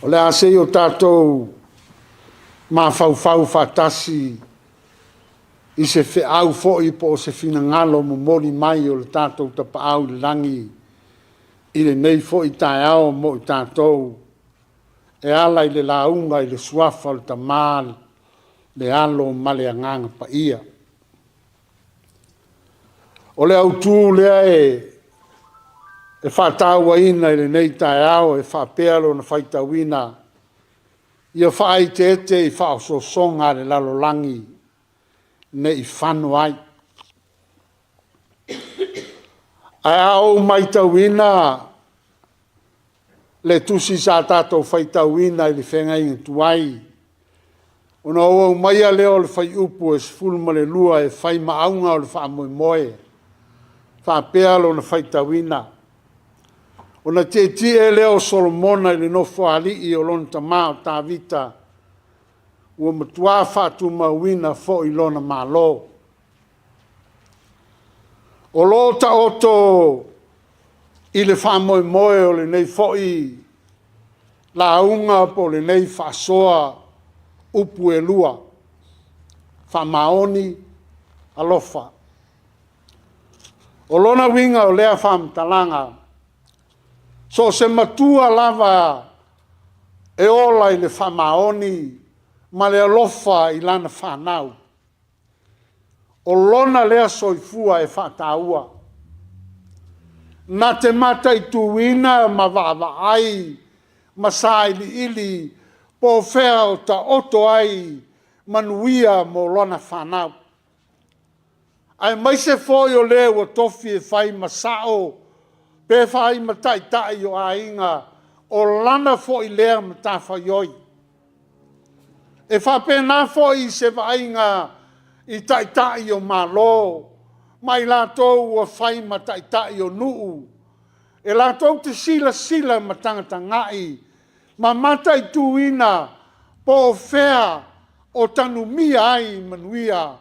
O le a se i o tatou mafaufau faatasi i se feau foi po o se finagalo momoli mai o le tatou Tapaau i le Lagi i lenei foi taeao mo i tatou e ala i le lauga i le Suafa o le Tama, le Alo ma le Agaga Paia. O le autu lea e faatauaina i lenei taeao e faapea lona faitauina, ia faaeteete i faaosoosoga a le lalolagi ne i fano ai. Ae a ou matauina le tusi sa tatou faitauina i le feagaiga tuai, ona ou aumaia lea o le fuaiupu 12 e fai ma auga o le faamoemoe, faapea lona faitauina. Ona tietie lea o Solomona i le nofoalii o lona tama o Tavita, ua matua faatumauina foi lona Malo. O lo o taoto i le faamoemoe o lenei foi lauga po o lenei faasoa upu e lua, faamaoni, alofa. O lona uiga o lea faamatalaga, so o se matua lava e ola i le faamaoni ma le alofa i lana fanau, o lona lea soifua e faataua. Na te mataituina ma vaavaai ma sailiili po o fea o taoto ai manuia mo lana fanau, aemaise foi o le ua tofi e fai ma sao pe fai ma taitai o aiga, o lana foi lea matafaioi. E faapena foi se vaaiga i taitai o Malo ma i latou ua fai ma taitai o nuu, e latou te silasila ma tagatagai ma mataituina po o fea o tanumia ai manuia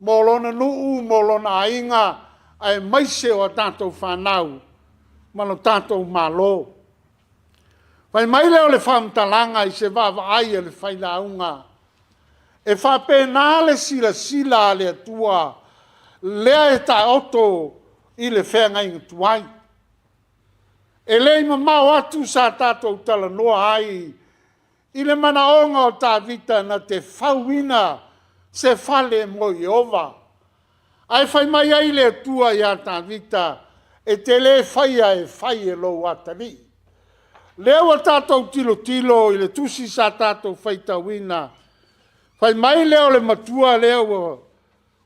mo lona nuu, mo lona aiga, aemaise o a tatou fanau ma lo tatou Malo. Fai mai lea o le faamatalaga i se vaavaai a le failauga, e faapena le silasila a le Atua lea e taoto i le feagaiga tuai. E le i mamao atu sa tatou talanoa ai i le manaoga o Tavita na te fauina se fale mo Ieova. Ae fai mai ai le Atua ia Tavita, e te le faia e fai e lou atalii. O lea ua tatou tilotilo i le tusi sa tatou faitauina, fai mai lea o le matua lea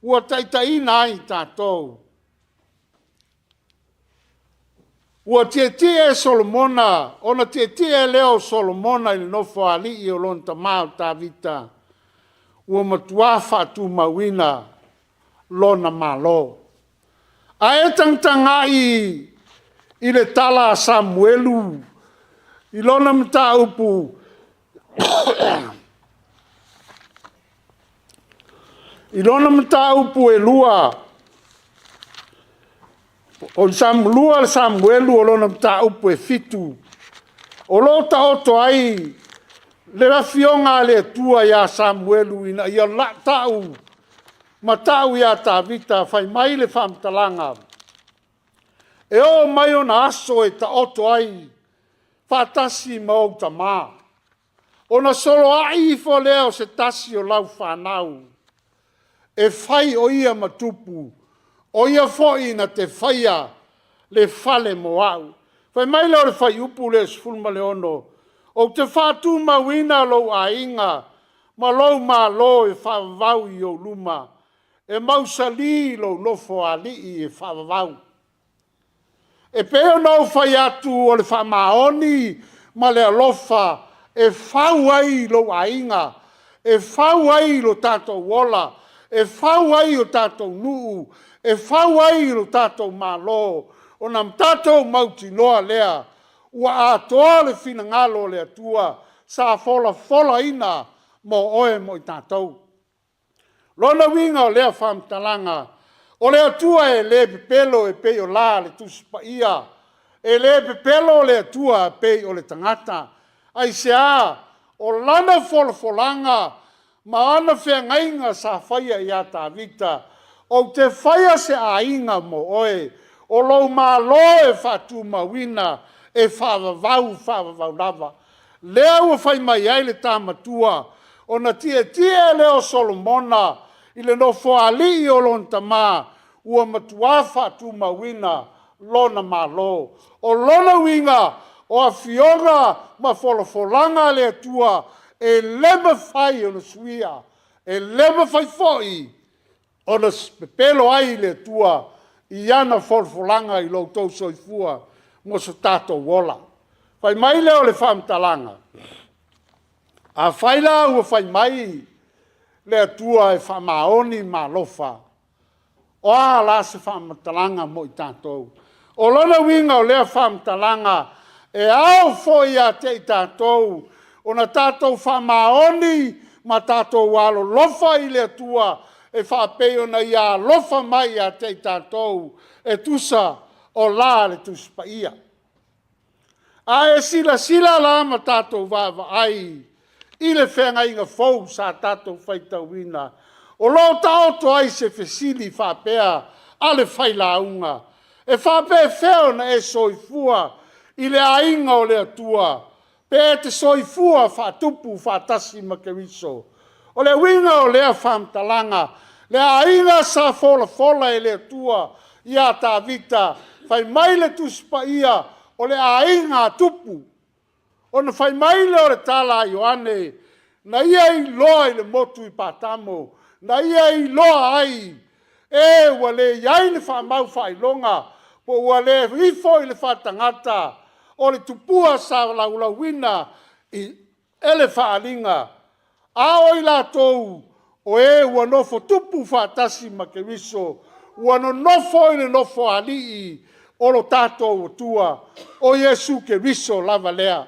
ua taitaiina ai i tatou. Ua tietie Solomona, ona tietie lea o Solomona i le nofoalii o lona tama o Tavita, ua matua faatumauina lona Malo. Ae tagatagai i le tala a Samuelu i lona mataupu i lua, o 2 Samuelu o lona mataupu e 7, o lo o taoto ai le afioga a le Atua ia Samuelu ina ia tau ma tau ia Tavita, fai mai le faamatalaga, e oo mai ona aso e taoto ai faatasi ma ou tama, ona soloai ifo lea o se tasi o lau fanau e fai o ia ma tupu, o ia foi na te faia le fale mo au. Fai mai lea o le fuaiupu lea 16, ou te faatumauina lou aiga ma lou malo e faavavau i ou luma, e mausali lou nofoalii e faavavau. E pei ona ou fai atu o le faamaoni ma le alofa e fau ai lou aiga, e fau ai lo tatou ola, e fau ai o tatou nuu, e fau ai lo tatou Malo, ona tatou mautinoa lea ua atoa le finagalo o le Atua sa folafolaina mo oe ma i tatou. O lona uiga o lea faamatalaga, o le Atua e le pepelo e pei o la le Tusi Paia. E le pepelo le Atua e pei o le tagata. Aisea? O lana folafolaga ma ana feagaiga sa faia ia Tavita, Ou te faia se aiga mo oe, o lou malo e faatumauina, e faavavau faavavau lava. Lea ua fai mai ai le ta matua, ona tietie lea o Solomona i le nofoalii o lona tama, ua matua faatumauina lona Malo. O lona uiga, o afioga ma folafolaga a le Atua e le mafai ona suia, e le mafai foi ona pepelo ai le Atua i ana folafolaga i lo outou soifua ma so tatou ola. Fai mai lea o le faamatalaga, afai la ua fai mai le Atua e faamaoni ma alofa, O a la se faamatalaga mo i tatou? O lona uiga o lea faamatalaga, e ao foi ia te i tatou ona tatou faamaoni ma tatou alolofa i le Atua e faapei ona Ia alofa mai ia te i tatou e tusa o la a le Tusi Paia. A e silasila la ma tatou vaavaai i le feagaiga fou sa tatou faitauina, o lo o taoto ai se fesili faapea a le failauga, e faapefea ona e soifua i le aiga o le Atua pe e te soifua faatupu faatasi ma Keriso? O le uiga o lea faamatalaga, le aiga sa folafola e le Atua ia Tavita, fai mai le Tusi Paia, o le aiga a Tupu. Ona fai mai lea o le tala a Ioane, na ia iloa i le motu i Patamo, na ia iloa ai e ua le i ai le faamau faailoga, po ua le ifo i le faatagata o le tupua sa laulauina e le faaaliga, a o i latou o e ua nofo tupu faatasi ma Keriso, ua nonofo i le Nofoalii o lo tatou Atua, o Iesu Keriso lava lea.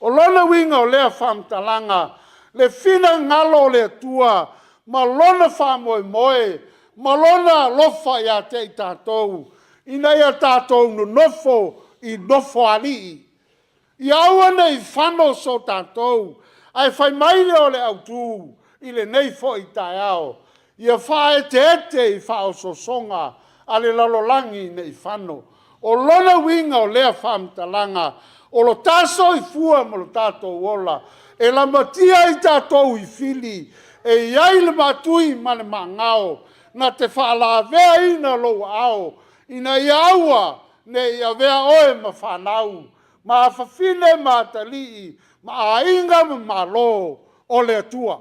O lona uiga o lea faamatalaga, le finagalo o le Atua ma Lona faamoemoe ma Lona alofa ia te i tatou, ina ia tatou nonofo i nofoalii, ia aua ne i fano so tatou, ae fai mai lea o le autu i lenei foi taeao, ia faaeteete i faaosoosoga a le lalolagi ne i fano. O lona uiga o lea faamatalaga, o lo ta soifua ma lo tatou ola, e lamatia i tatou i fili, e i ai le maatui ma le maagao, na te faalaveaina lou aao, ina ia aua ne i avea oe ma fanau, ma afafine ma atalii, ma aiga ma Malo o le Atua.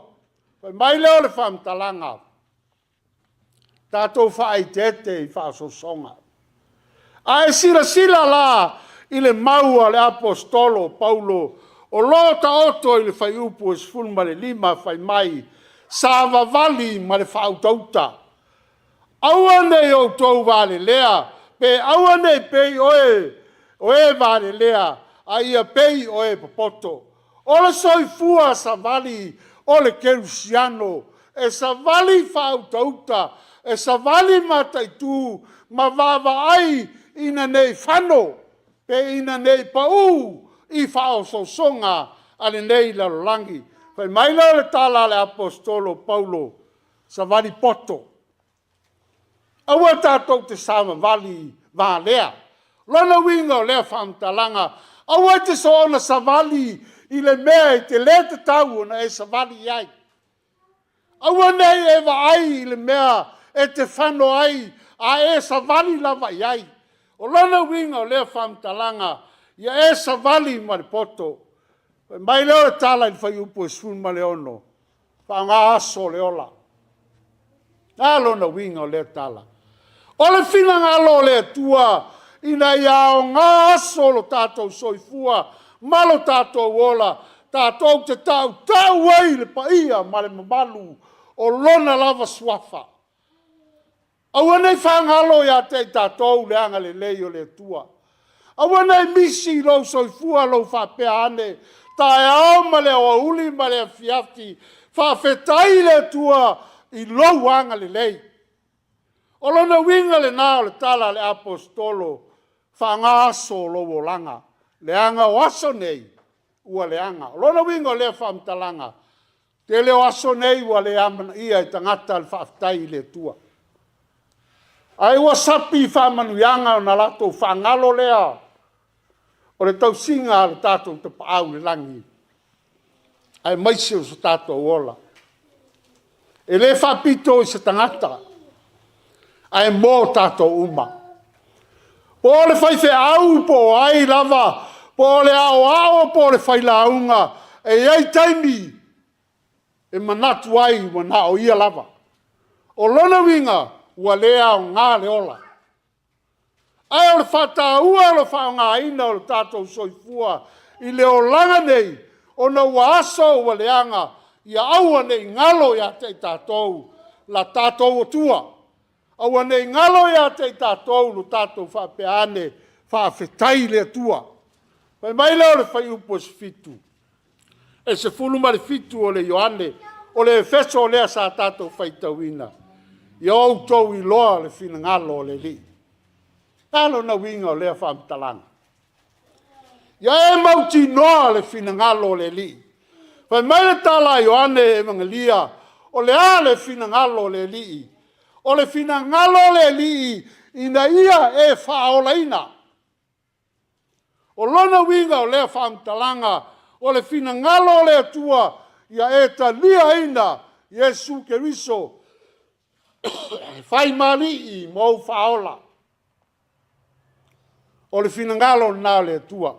Fai mai lea o le faamatalaga, tatou faaeteete i faaosoosoga. A e silasila la i le mau a le Aposetolo o Paulo o lo o taoto i le fuaiupu e 15 fai mai, savavali ma le faautauta. Aua ne i outou valelea, pe aua ne i pei o e valelea, a ia pei o e popoto. O le soifua savali o le kerisiano, e savali faautauta, e savali mataitu ma vaavaai ina ne i fano, pe ina ne i pau i faaosoosoga a lenei lalolagi. Fai mai lea o le tala a le Aposetolo o Paulo, savali poto. Aua tatou te savavali valea. O lona uiga o lea faamatalaga, aua e te soona savali i le mea e te le tatau ona e savali i ai. Aua ne i e vaai i le mea e te fano ai, a e savali lava i ai. O lona uiga o lea faamatalaga, ia e savali ma le poto. Fai mai lea o le tala i le fuaiupu e 16, faaaoga aso o le ola. O le a lona uiga o lea tala? O le finagalo o le Atua ina ia aoga aso o lo tatou soifua ma lo tatou ola, tatou te tautau ai i le paia ma le mamalu o Lona lava Suafa. Aua ne i faagalo ia te i tatou le agalelei o le Atua. Aua ne i misi i lou soifua lou faapea ane, taeao ma le aoauli ma le afiafi, faafetai i le Atua i lou agalelei. O lona uiga lena o le tala a le Aposetolo, faaaoga aso o lou olaga, leaga o aso nei ua leaga. O lona uiga o lea faamatalaga, tele o aso nei ua le amanaia e tagata le faafetai i le Atua. Ae ua sapi i faamanuiaga ona latou faagalo lea o le tausiga a lo tatou Tapaau i le lagi, aemaise o so tatou ola. E le faapito i se tagata, ae mo tatou uma. Po o le faifeau po o ai lava, po o le aoao po o le failauga, e i ai taimi e manatu ai ua na o ia lava. O lona uiga, ua le aoga le ola. Ae o le faataua o le faaaogaina o le tatou soifua i le olaga nei, ona ua aso ua leaga, ia aua ne i galo ia te i tatou la tatou Atua. Aua ne i galo ia te i tatou lo tatou faapea ane, faafetai i le Atua. Fai mai lea o le fuaiupu e 17 o le Ioane, o le Efeso lea sa tatou faitauina, ia outou iloa le finagalo o le Alii. O le a lona uiga o lea faamatalaga? Ia e mautinoa le finagalo o le Alii. Fai mai le tala a Ioane Evagelia, o le a le finagalo o le Alii? O le finagalo o le Alii ina ia e faaolaina. O lona uiga o lea faamatalaga, o le finagalo o le Atua ia e taliaina Iesu Keriso e fai ma Alii ma ou Faaola. O le finagalo lena o le Atua.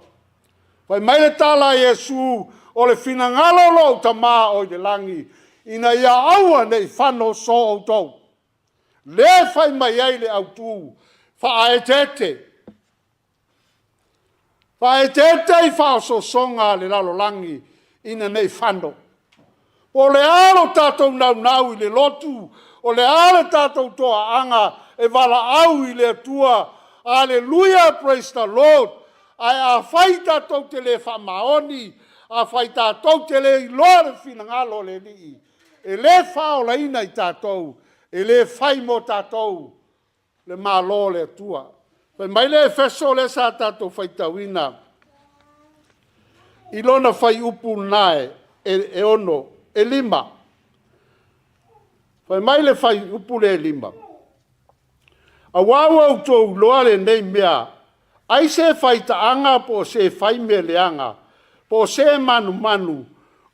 Fai mai le tala a Iesu, o le finagalo o lou Tama o i le lagi, ina ia aua ne i fano so outou. Lea e fai mai ai le autu, faaeteete. Faaeteete i faaosoosoga a le lalolagi ina ne i fano. Po o le a lo tatou naunau i le lotu, o le a le tatou toaaga e valaau i le Atua, Aleluia, praise the Lord, ae afai tatou te le faamaoni, afai tatou te le iloa le finagalo o le Alii, e le faaolaina i tatou, e le fai mo tatou le Malo o le Atua. Fai mai le Efeso lea sa tatou faitauina i lona fuaiupu lena e 6, e 5. Fai mai le fuaiupu lea e 5, aua ua outou iloa lenei mea, ai se faitaaga po o se fai mea leaga, po o se manumanu,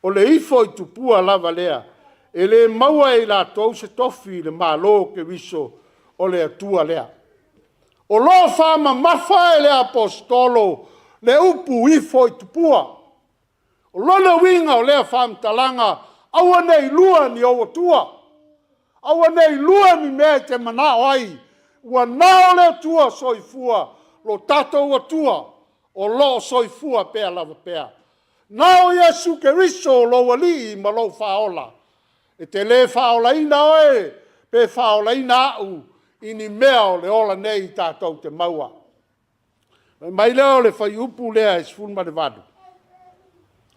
o le ifo i tupua lava lea, e le maua e i latou se tofi i le Malo o Keriso o le Atua lea. O lo o faamamafa e le Aposetolo le upu ifo i tupua. O lona uiga o lea faamatalaga, aua ne i lua ni ou atua, aua ne i lua ni mea e te manao ai, ua na o le Atua soifua lo tatou Atua o lo o soifua pea lava pea. Na o Iesu Keriso lou Alii ma lou Faaola, e te le faaolaina oe pe faaolaina au i ni mea o le ola nei tatou te maua. Fai mai lea o le fuaiupu lea e 18,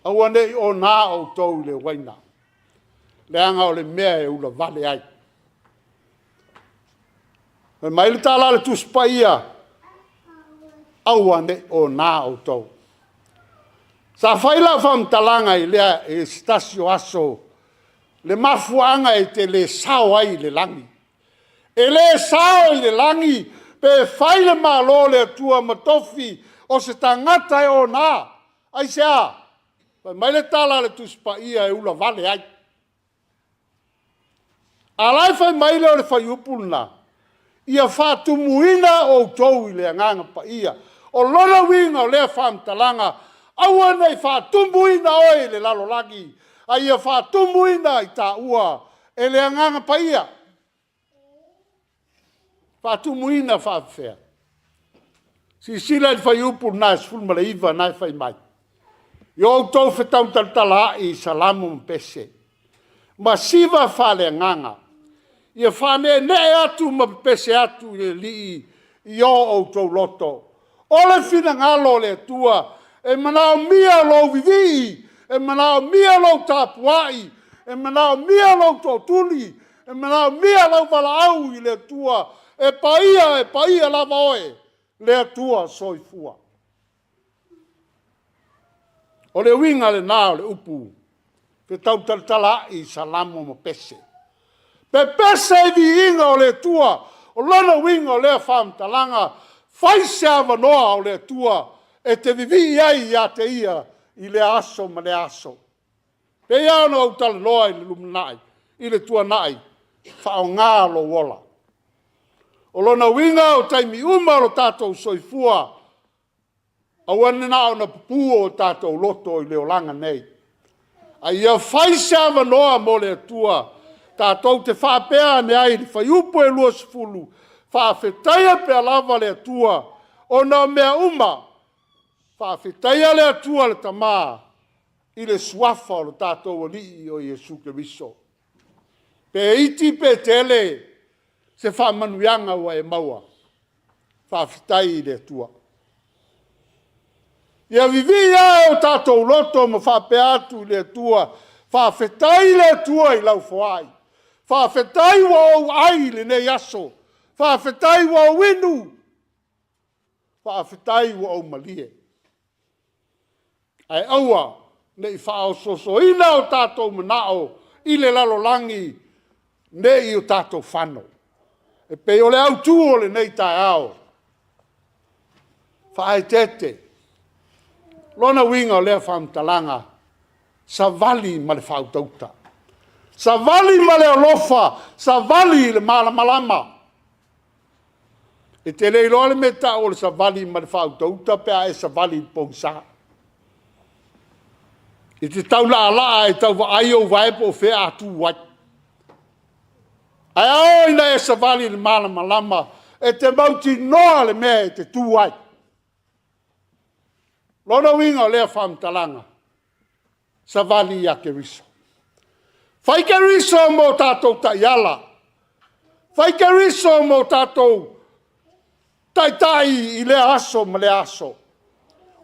aua ne i ona outou i le uaina, leaga o le mea e ulavale ai. Fai mai le tala a le Tusi Paia, aua ne i ona outou. Sa fai lau faamatalaga i lea i se tasi o aso, le mafuaaga e te le sao ai i le lagi. E le sao i le lagi pe fai le Malo o le Atua ma tofi o se tagata e ona. Aisea? Fai mai le tala a le Tusi Paia e ulavale ai. A la e fai mai lea o le fuaiupu lena, ia faatumuina outou i le Agaga Paia. O lona uiga o lea faamatalaga, aua ne i faatumuina oe i le lalolagi, a ia faatumuina i taua e le Agaga Paia. Faatumuina faapefea? Silasila i le fuaiupu lena e 19 lena e fai mai. Ia outou fetautalatalaai i salamo ma pese, ma siva faaleagaga, ia faaneenee atu ma pepese atu i le Alii i o outou loto. O le finagalo o le Atua, e manaomia lou vivii, e manaomia lou tapuai, e manaomia lou tootuli, e manaomia lau valaau i le Atua, e paia, e paia lava oe, le Atua Soifua. O le uiga lena o le upu fetautalatalaai i Salamo ma Pese. Pepese i viiga o le Atua. O lona uiga o lea faamatalaga, fai se avanoa o le Atua e te vivii ai ia te Ia i lea aso ma lea aso. E pei lava ona ou talanoa i le lumanai, i le tuanai, faaaoga lou ola. O lona uiga o taimi uma o lo tatou soifua, aua ne i na ona pupu o tatou loto i le olaga nei, a ia fai se avanoa mo le Atua tatou te faapea ane ai i le fuaiupu e 20, faafetaia pea lava le Atua ona o mea uma, faafetaia le Atua le Tama i le suafa o le tatou Alii o Iesu Keriso. Pe iti pe tele se faamanuiaga ua e maua, faafetai i le Atua. Ia vivii ae o tatou loto ma faapea atu i le Atua, faafetai le Atua i lau foai, faafetai ua ou ai i lenei aso, faafetai ua ou inu, faafetai ua ou malie. Ae aua ne i faaosoosoina o tatou manao i le lalolagi ne i o tatou fano. E pei o le autu o lenei taeao, faaeteete. O lona uiga o lea faamatalaga, savali ma le faautauta, savali ma le alofa, savali i le malamalama. E te le iloa le mea e tau o le savali ma le faautauta pe a e savali i le pogisa. E te tau laalaa e tau vaai ou vae po o fea a tu ai. Ae a oo ina e savali i le malamalama, e te mautinoa le mea e te tu ai. O lona uiga o lea faamatalaga, savali ia Keriso. Fai Keriso mo tatou taiala, fai Keriso mo tatou taitai i lea aso ma lea aso.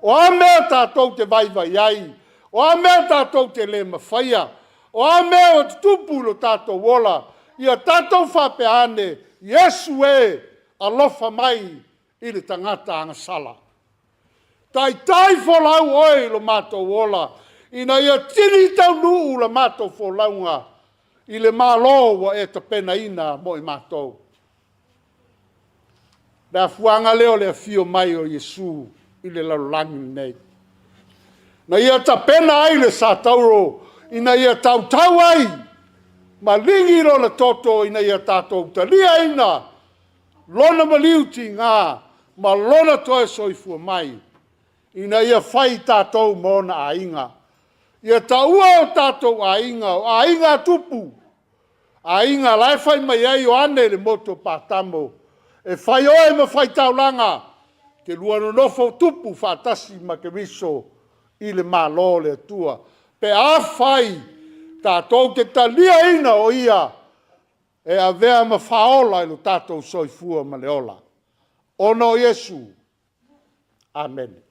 O a mea tatou te vaivai ai, o a mea tatou te le mafaia, o a mea ua tutupu i lo tatou ola, ia tatou faapea ane, Iesu e, alofa mai i le tagata agasala. Taitai folau oe i lo matou ola, ina ia tini taunuu la matou folauga i le Malo ua e tapenaina mo i matou. Le afuaga lea o le afio mai o Iesu i le lalolagi lenei, na ia tapena ai le satauro ina ia tautau ai ma ligi lona toto ina ia tatou taliaina lona maliu tiga ma lona toe soifua mai, ina ia fai tatou ma ona aiga. Ia taua o tatou aiga, o aiga a tupu, aiga la e fai mai ai Ioane i le motu o Patamo, e fai oe ma faitaulaga, e te lua nonofo tupu faatasi ma Keriso i le Malo o le Atua, pe afai tatou te taliaina o Ia e avea ma faaola i lo tatou soifua ma le ola, ona o Iesu. Amene.